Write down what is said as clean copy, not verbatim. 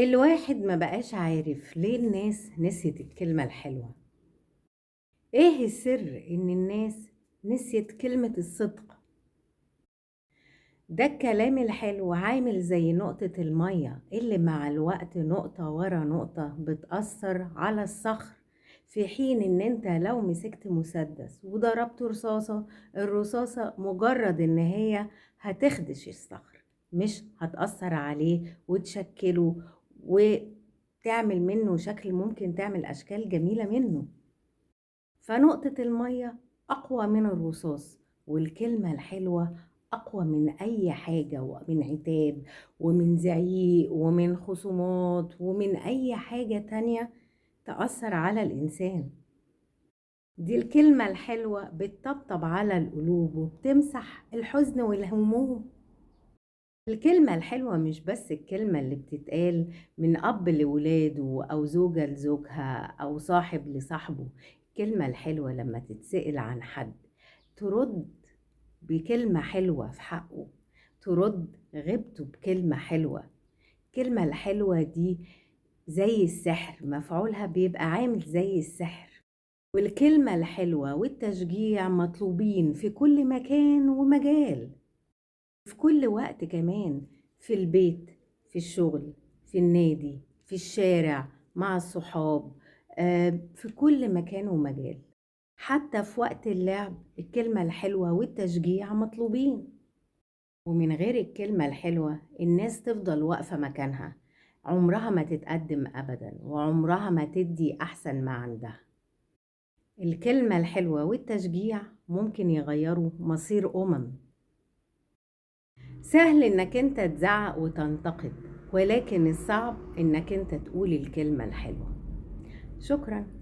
الواحد ما بقاش عارف ليه الناس نسيت الكلمة الحلوة. ايه السر ان الناس نسيت كلمة الصدق؟ ده الكلام الحلو عامل زي نقطة المية اللي مع الوقت نقطة ورا نقطة بتأثر على الصخر، في حين ان انت لو مسكت مسدس وضربت رصاصة، الرصاصة مجرد ان هي هتخدش الصخر، مش هتأثر عليه وتشكله وتعمل منه شكل، ممكن تعمل أشكال جميلة منه. فنقطة المية أقوى من الرصاص، والكلمة الحلوة أقوى من أي حاجة، ومن عتاب ومن زعيق ومن خصومات ومن أي حاجة تانية تأثر على الإنسان. دي الكلمة الحلوة بتطبطب على القلوب وبتمسح الحزن والهموم. الكلمة الحلوة مش بس الكلمة اللي بتتقال من أب لولاده أو زوجة لزوجها أو صاحب لصاحبه. الكلمة الحلوة لما تتسأل عن حد ترد بكلمة حلوة في حقه، ترد غيبته بكلمة حلوة. الكلمة الحلوة دي زي السحر، مفعولها بيبقى عامل زي السحر. والكلمة الحلوة والتشجيع مطلوبين في كل مكان ومجال، في كل وقت كمان، في البيت، في الشغل، في النادي، في الشارع، مع الصحاب، في كل مكان ومجال. حتى في وقت اللعب الكلمة الحلوة والتشجيع مطلوبين. ومن غير الكلمة الحلوة الناس تفضل واقفة مكانها، عمرها ما تتقدم أبدا، وعمرها ما تدي أحسن ما عندها. الكلمة الحلوة والتشجيع ممكن يغيروا مصير أمم. سهل إنك أنت تزعق وتنتقد، ولكن الصعب إنك أنت تقول الكلمة الحلوة. شكراً.